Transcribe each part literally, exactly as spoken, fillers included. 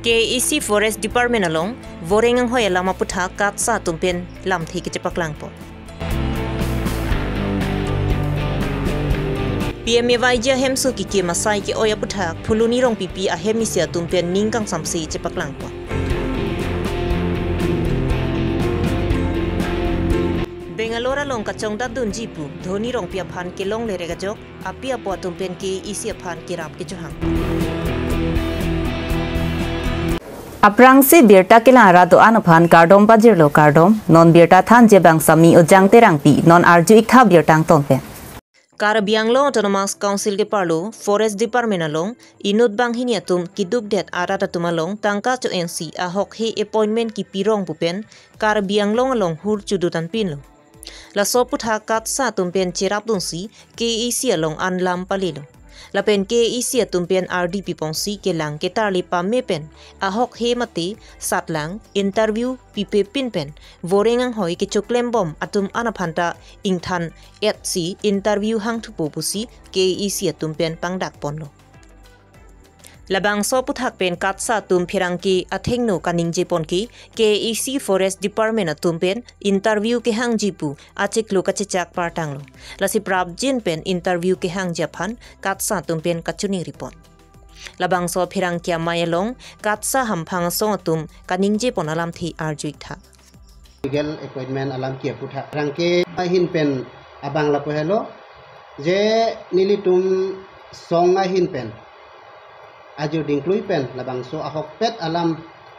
K A A C Forest Department along Voreng Anghoi alam aputhak KATSA atum pen lamthe kechepaklangpo. P M A Y G ahemso kekim asai ke-oi aputhak Phuloni Rongpipi ahem isi atum pen ning kangsamse chepaklangpo. Bangalore along kachongdatdunji pu Dhoni Rongpi aphan kelongle rek ajok api apo atum pen K A A C aphan kerap kechohang. Aphrangsi birta kelang arat do-an aphan kardom pajirlo kardom, non birta thanji abang Sami Ujang Terangpi, non arju-iktha birta angton pen. Karbi Anglong Autonomous Council keparlo Forest Department along inut banghini atum kedukdet arat atum along tangka cho-ensi ahokhe appointment kipirong pu pen Karbi Anglong along hur chudut anpinlo. Laso aputhak KATSA atum pen cherapdunsi K A A C along anlam palelo. Lapen K A A C atum pen ardi piponsi kelang ketarli pame pen ahokhe mate satlang interview pipepin pen Voreng Anghoi kechoklembom atum an aphanta ingthan-etsi interview hangthupo pusi K A A C atum pen pangdakponlo. Labangso aputhak pen KATSA atum pherangke athengno kaningjepon ke K A A C Forest Department atum pen interview kehangji pu achiklo kachechak partanglo. Lasi prapjin pen interview kehangji aphan KATSA atum pen kachiningripon. Labangso pherangke amei along KATSA hamphang asong atum kaningjepon alamthe arju-iktha. Legal appointment alam ke aputhak. Pherangke ahin pen abang lapu helo. Je nelitum song ahin pen ajo dingklui pen labangso ahokpet alam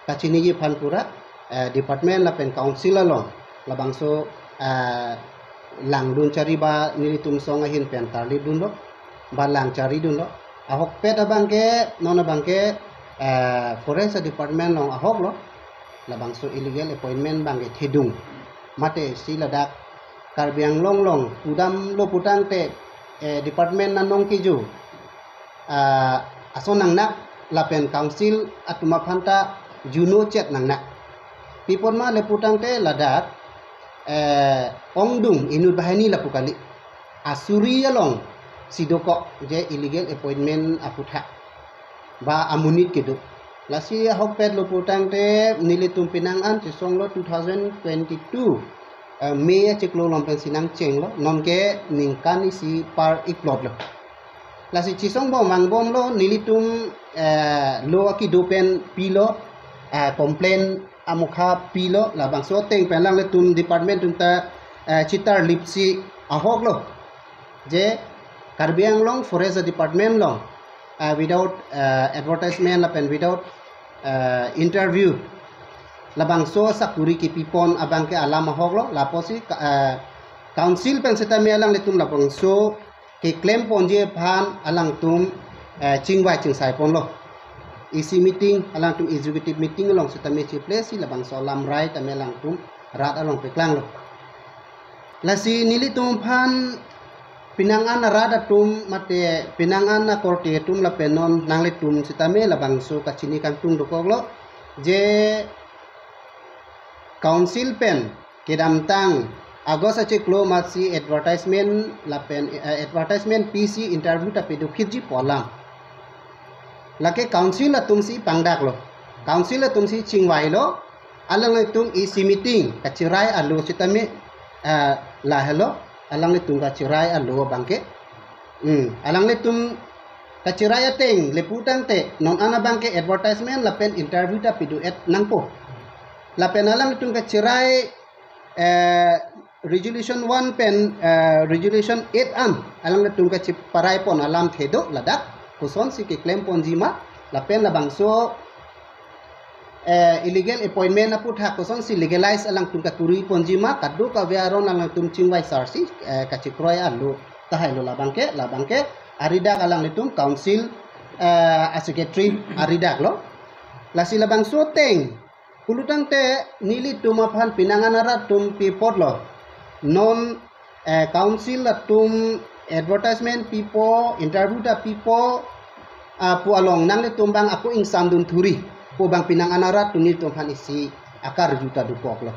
kachiniji aphan pura, eh, department lapen council along labangso, eh, langdun chari ba nelitum song ahin pen tarlidunlo, ba lang charidunlo. Ahokpet abangke, non abangke, eh, Forest Department along ahoklo. Labangso illegal appointment abangke thedung. Mate si ladak Karbi Anglong along pudamlo putangte, eh, department anong keju, ah, ason nangnak lapen council atum aphanta juno chet nangnak. Pi apot ma le putangte ladak, eh, ongdung inut banghini lapu kali. Asuri alongsi dokok je illegal appointment aputhak ba amonit kedo. Lasi ahokpetlo putangte nelitum penang an chesonglo two thousand twenty-two, eh, May achiklo along pensi nangchenglo, nonke ningkan isi par iplotlo. Lasi chesongbom angbomlo nelitum, eh, lo akedo pen pilo, eh, complaint amokha pilo, labangso ateng pen alanglitum department atum ta, eh, chetarlipsi ahoklo. Je Karbi Anglong Forest Department along, eh, without, eh, advertisement lapen without, eh, interview labangso sakuri kepipon abangke alam ahoklo, lapusi ka-, eh, council pen setame alanglitum labangso keklemponji aphan alangtum, eh, chingvai chingsaiponlo. E C meeting, alangtum executive meeting along setame chiplesi labangso alam rai tame alangtum rat along peklanglo. Lasi nelitum aphan penang an arat atum mate penang an akorte atum lapen non nanglitum setame labangso kachini kangtung dokoklo je council pen kedamtang August achiklo amatsi advertisement lapen, eh, advertisement pisi interview ta pedophitji pu alam. Lake council atumsi pangdaklo. Council atumsi chingvailo. Alanglitum E C meeting kachirai alo setame, eh, lahelo. Alanglitum kachirai alo abangke. Hmm, alanglitum kachirai ateng le putangte non an abangke advertisement lapen interview ta pedo-et nangpo. Lapen alanglitum kachirai, eh, resolution one pen, eh, resolution eight an alanglitum kacheparaipon alamthe do ladak kosonsi keklemponji ma lapen labangso, eh, illegal appointment aputhak kosonsi legalize alangtum kakuriponji ma kadokave aron alangtum chingvai sarsi, eh, kachikroi alo tahai lo labangke, labangke aridak alanglitum council, eh, a secretary aridaklo. Lasi labangso ateng pulotangte nelitum aphan penang an arat atum pi apotlo. Non, eh, council atum advertisement pipo, interview ta pipo, ah, pu along nanglitum abang ako ingsamdun thuri pu abang penang an arat atum nelitum aphan isi akarju ta dokoklo.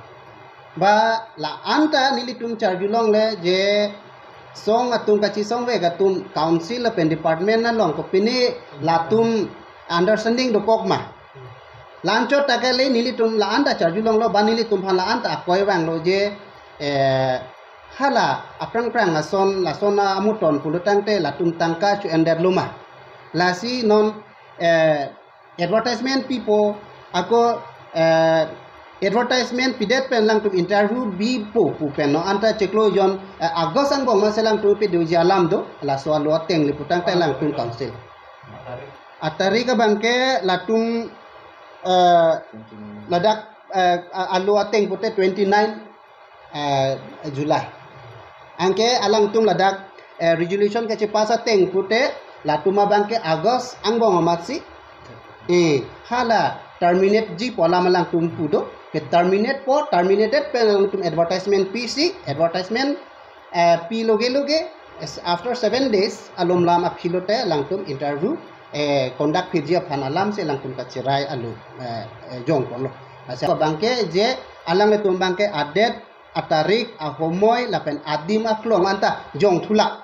Ba la-an ta nelitum charjulongle je song atum kachesongvek atum council lapen department along kopine latum understanding dokok ma. Lanchot ta kali, nelitum la-an ta charjulonglo, ba nelitum aphan la-an ta akoi vanglo je, eh, hala aphrang phrang ason, lason amuton pulo tangte latum tangka cho-endetlo ma. Lasi non, eh, advertisement pipo, ako, eh, advertisement pidet pen alangtum interview bipo pu pen non anta chiklo jon, eh, August angbong amatsi alangtum pedoji alam do, laso alo ateng le pu tangte alangtum council. Atarik abangke latum, eh, ladak, eh, a-, alo ateng pute twenty-nine, eh, July. Anke alangtum ladak, eh, resolution kachepass ateng pute latum abangke August angbong amatsi, eh, hala terminate ji pu alam alangtum pu do. Ke terminate po, terminated pen alangtum advertisement pisi, advertisement, eh, pi loge loge, as-, after seven days, alom lam aphi lote alangtum interview, eh, conduct phiji aphan alamsi alangtum kacherai alo, eh, eh, jongponlo. Lasi abangke je alanglitum abangke adet, atarik, ahomoi, lapen adim aklong anta jongthulang.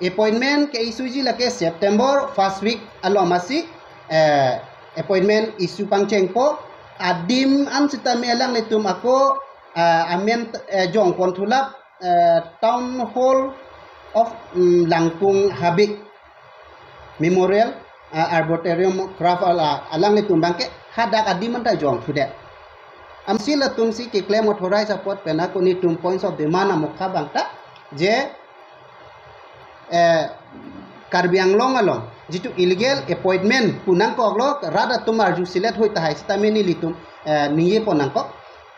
Appointment ke-issueji lake September first week along amatsi, eh, appointment issue pangchengpo. Adim an sitame alanglitum ako, eh, amen, eh, jongponthulap, eh, Town Hall of, mm, Langpung Habe Memorial, eh, Arboretum Craft, ala, alanglitum abangke hadak adim anta jongthudet. Amatsi latumsi keklem authorize apot pen ako nelitum points of demand amokha abang ta je, eh, Karbi Anglong along jitu illegal appointment pu nangkoklo, rat atum arjuselet hoi tahai sitame nelitum, eh, ningjepo nangkok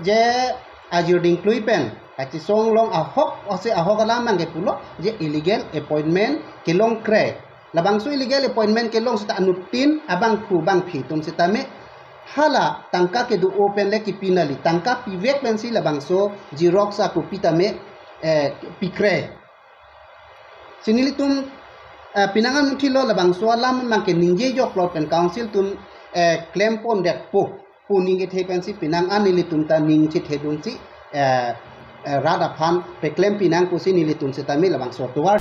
je ajirding klui pen kachesong long ahok, ose ahok alam abangke pulo je illegal appointment kelongkre. Labangso illegal appointment kelong sita anuttin abangphu bangphi atum sitame hala tangka kedo-o pen le kipi nangji, tangka pivek pensi labangso xerox a-copy tame, eh, pikre. Si nelitum, eh, penang an muthilo, labangso alam abangke ningje joklo pen council atum, eh, klempondetpo pu ning kethe pensi penang an nelitum ta ning chethedunsi, eh, eh, rat aphan peklem pinang pusi nelitum sitame labangso atovar.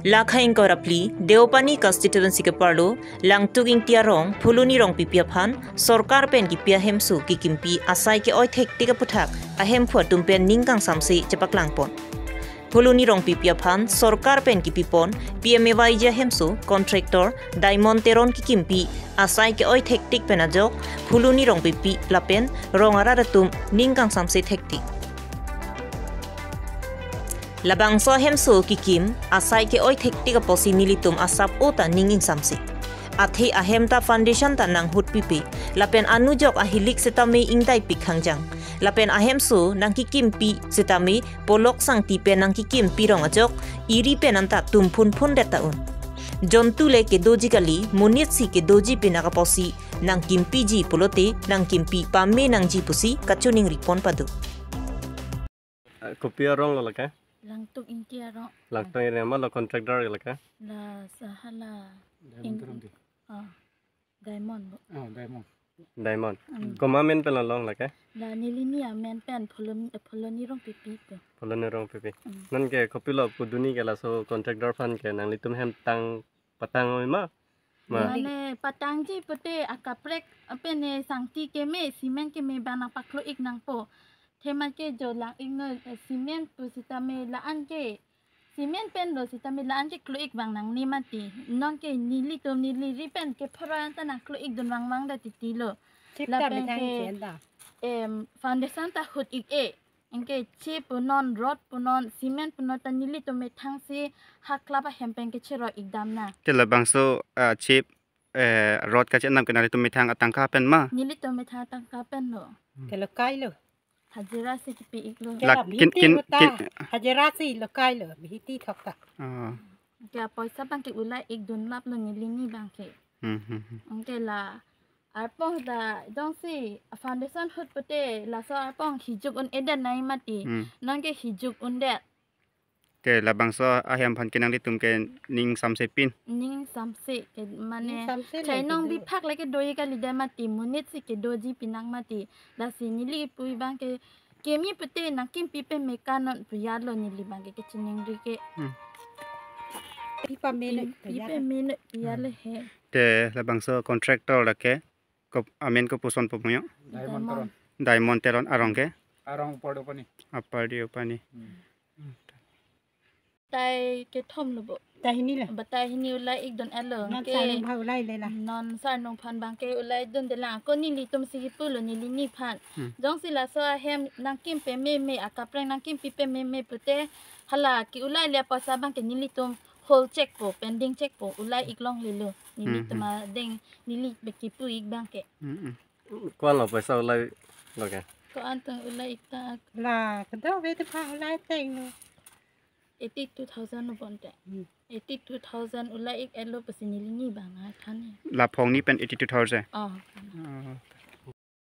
Lakha ingkoi ra phli, Deopani constituency keparlo, Langtuk Ingti arong, Phuloni Rongpipi aphan, sorkar pen kipi ahemso kikimpi asai ke-oi thektik aputhak, ahemphu atum pen ning kangsamse chepaklangpon. Phuloni Rongpipi aphan, sorkar pen kipipon, P M A Y G ahemso, contractor, Diamond Teron kikimpi, asai ke-oi thektik pen ajok, Phuloni Rongpipi lapen rong arat atum ning kangsamse thektik. Labangso ahemso kikim, asai ke-oi thektik apotsi nelitum asap-o ta ning ingsamse. Athe ahem ta foundation ta nanghut pipe, lapen anujok ahilik sitame ingdaipik hangjang. Lapen ahemso nangkikimpi sitame polok sangti pen nangkikimpi rong ajok, iri pen anta tum phunphundet ta un. Jontu le kedoji kali, monit si kedoji pinak apotsi nangkimpiji pulote, nangkimpi pame nangji pusi kachiningripon pado. Ah, kopi arong lo lake? Langtuk Ingti arong. Langtuk Ingti arong lo, contractor lake? La sahala Diamond Ing-, Teron di. Ah, Diamond bo. Oh, Diamond. Diamond. Hmm. Komat amen pen lo long lake? La nelini amen pen Phulon-, Phuloni Rongpipi pu. Phuloni Rongpipi. Hmm. Nonke kopilo pudunji ke laso contractor aphan ke nanglitum hem tang patang oi ma? Ma. Mane patangji pute akaprek apene sangti keme, cement keme bang nangpaklo-ik nangpo. Athema ke jo lang-iknon, eh, cement pu sitame la-an ke. Cement pen lo sitame la-an ke klo-ik vang nangne mati. Nonke nelitum neli ri pen kepharo anta nangklo-ikdun vangvang da titi lo. Chip ta lapen methang ke, chen ta. Em, foundation ta hut-ik-e. Anke chip punon, rod punon, cement punon ta nelitum methangsi haklap ahem pen kecheroi-ik damnang. Ke labangso, ah, chip, eh, rod kachenam ke nanglitum methang atangka pen ma? Nelitum methang atangka pen lo. Hmm. Ke lo kai lo. Hajira si kipi-iklo. Ke lak la kin, mihiti kin, lo ta. Kin. Hajira si lo kai lo, mihiti thok ta. Oh. Ke apoisa abangke ulai-ikdunlaplo nelini abangke. Hmm, hmm, hmm. Anke la arpong ta jongsi foundation hut pute laso arpong hijuk un-edet nai mati. Hmm. Nonke hijuk undet. Te labangso ahem aphan ke nanglitum ke ning samse pin. Ning samse ke mane ning samse le chainong kedo. Biphak lake doji kalidet mati, monit si kedoji pinak mati. Lasi neli pu abangke keme pute nangkimpi pame kanon pu ya lo neli abangke kachiningri ke. Hmm. Pi pame noi, pi, pi ya. Pame noi pu ya lo he. Te labangso contractor lake, kop-, amen kopuson po puyo? Diamond Teron. Diamond Teron, arong ke? Arong Upper Deopani. Upper Deopani. Hmm. Batai kethom lo bo. Batai hini lo. Batai hini ulai ik dun-et lo. Non ke sarnung aphan ulai le la. Non sarnung aphan abang ke ulai dun-et lang. Ko nelitum si kipu lo neli nephan. Hmm. Jongsi laso ahem nangkim pameme, akaprek nangkimpi pameme pute, hala ke-ulai le apoisa abang ke nelitum hold chek po, pending chek po, ulai ik longle lo. Nelitum Hmm, hmm. adeng, neli bek kipu ik abang ke. Hmm, hmm. Ko-an lo poisa ulai lo ke? Ko-an tong ulai ik ta. La, kedo ave te pha ulai teng lo. Eighty-two thousand lo bonte. Hmm. Eighty-two thousand ulai ik-et lo pusi neli ni abang athan he. Laphong ni pen eighty-two thousand. Oh. Oh.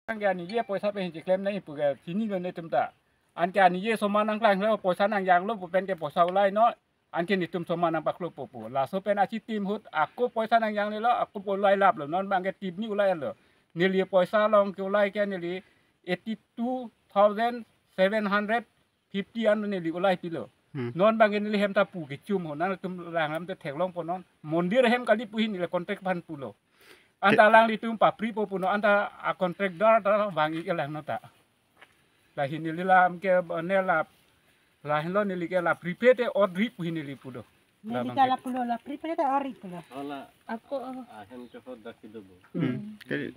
Anke anije poisa pen hin cheklem nangji pu ke chini lo netum ta. Anke anije soman nangklang lo, poisa nangjang lo pu pen ke poisa ulai non. Anke netum soman nangpaklo po pu. Laso pen achitim ahut ako poisa nangjang le lo, ako po ulai lap lo. Non abang ke tip ni ulai lo. Neli poisa along ke ulai ke neli eighty-two thousand seven hundred fifty an neli ulai pilo. Hmm. Non abang ke neli hem ta pu kechum ho, nangtum lang lam te theklong po non. Mondir hem kali pu hin neli contract aphan pulo. Anta Te- alanglitum papri po punon, anta a contractor ta vang ik lang non ta. La hin neli lam ke ne la, lahin lo neli ke la prepaid te or ri pu hin neli pu do. Neli Labang ke ke la pulo la prepaid te or ri pulo. Ola Ako, ah. ahem ke ho dak kido bo. Hmm. Jadi,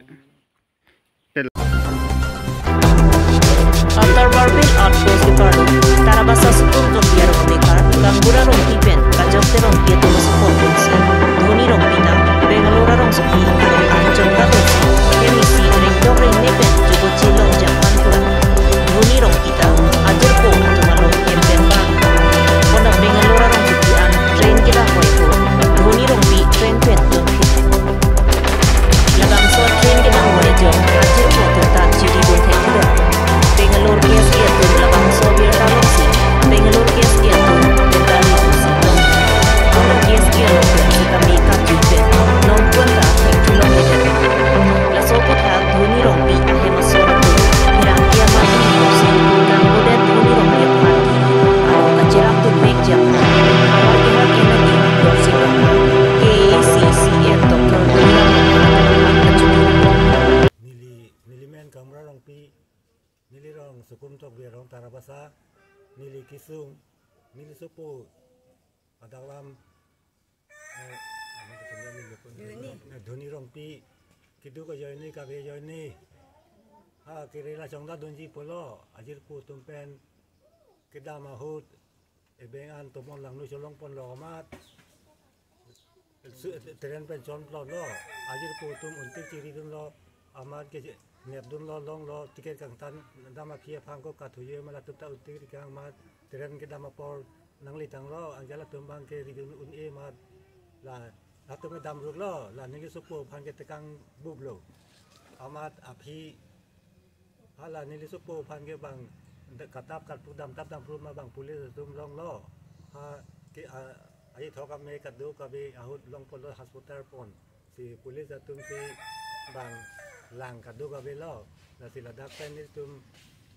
Outer Barbel Outpost Department, Tarabasa Sukur Gambia Rongmekar, Kangbura Rongpi pen Kajok Terongpi atum asopon pensi Dhoni Rongpi ta Bangalore arongsopi arong anchong ta pensi, M E C rengdok rengne pen jugo chilong jangpan pura. Dhoni Rongpi ta ajirpo atum along kempen bang. Konat Bangalore arongsopi an train kedam hoi po, Dhoni Rongpi train pen longkit. Labangso train kedam hoi jong ajirpo atum ta chiri dun thek kedo. Bangalore K S A atum labangso birta longsi Bangalore K S A atum birta ni pusi long. Konat K S A along pen si kami kap jui pen nonpon ta thek thu longledet. Laso aphuthak Dhoni Rongpi ahem asor atum pherangke amat ni pusi nangbodet Dhoni Rongpi aphan arong kacherap atum mek jam. Amar kehak M L A Dorsi Rongpi, K A A C C F Doctor Tuliram Ronghang achuti. Neli, neli men Kangbura Rongpi, neli rong Sukum Tokbi arong Tarabasa, neli kesung, neli sopo adak lam, eh, Dhoni. Eh, Dhoni Rongpi, keduk ajoine, kave ajoine. Ha, kere la chongda dunji pulo, ajirpo atum pen kedam ahut, ebeng an tomon langno cholong ponlo amat. Su-, train pen chon plot lo, ajirpo atum untik chiri dunlo, amat ke nep dunlo, longlo, ticket kangtan dam aphi aphan ko kathuye ma latum ta untik ri kang amat, train kedam apor nangletanglo, anke latum abang ke ri dun un-e amat, la latum kedam ruk lo, la neli sopo aphan ke tekang bup lo. Amat aphi hala neli sopo aphan ke bang de-, katap katpu dam tap dam phru ma bang police atum longlo. Ha ke, a, ai thok ame kado kave ahut long ponlo hospital pon. Si police atum si bang lang kado kave lo. Lasi ladak pen nelitum,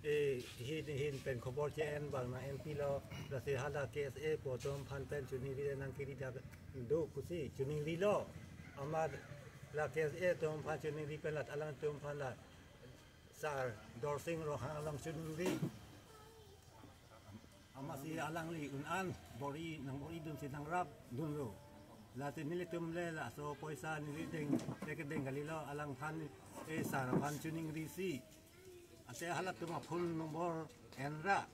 eh, hin hin pen khobor che-en bang nang-enpi lo. Lasi hala K S A po atum aphan pen choningri nangkiri dak do pusi choningri lo. Amat la K S A atum aphan choningri pen la alangtum aphan la Sar Dorsing Ronghang along choningri. Amatsi alangli un-an bor-i, nang bor-i dunsi nangrap dunlo. Lasi nelitum le laso poisa neli deng, teke deng kalilo, alangphan, eh, sar aphan choningrisi. Ante halatum a phone number enra.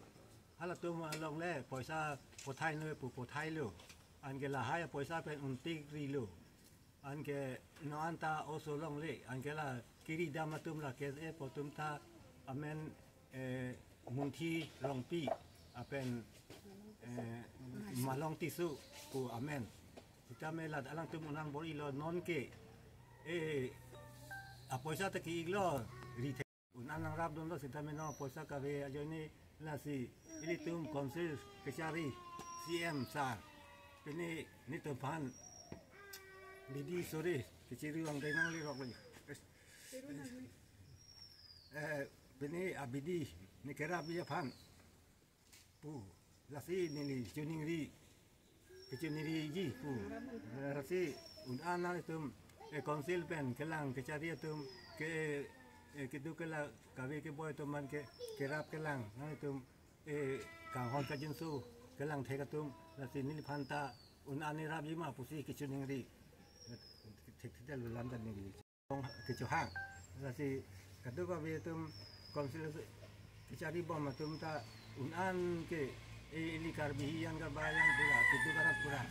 Halatum along le poisa pothai noi pu pothailo. Anke lahai poisa pen untik rilo. Anke non anta oso longle, anke la kiri dam atum la K S A po atum ta amen, eh, Munthi Rongpi, apen, eh, Malong Tisso pu amen. Sitame la alangtum un-an bor-ilo non ke, eh, apoisa ta ki-iklo ri Un-an nangrap dunlo sitame non poisa kave ajoine lasi ilitum Council Kachari C M sir. Pini netum aphan bidi sore kachiri vangdai nanglerok lo. Eh, pini abidi ne kerap aphan pu. Lasi neli choningri, kechoningriji pu. Lasi un-an nangtum E council pen kelang kechari atum ke, e, keduk kela kave keboi atum man ke kerap kelang nangtum, e, kanghon kajinso kelang thek atum lasi neliphan ta un-an ne rapji ma pusi kechiningri. Thekthedetlo lam ta ningri. Kechohang. Lasi kadokave atum council kechari bom atum ta un-an ke, e, ili Karbi hijan Karbi hijan pura, keduk arat pura,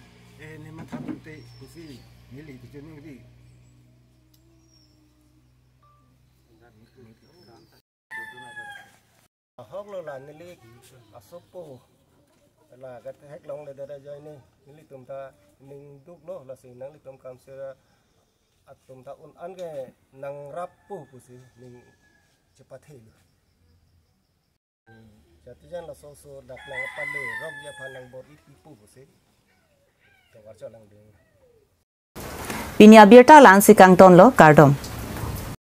e, ne matha pute pusi neli kechiningri. Ahok lo la neli asopo la gat theklongle dere ajoine nelitum ta ning duklo, lasi nanglitum council atum ta un-an ke nangrap pu pusi ning chepathelo. Jatijan laso so dak nangpale rokji aphan nangbor-i pi pu pusi tovar cholangding. Pini abirta la-ansi kangtonlo, kardom.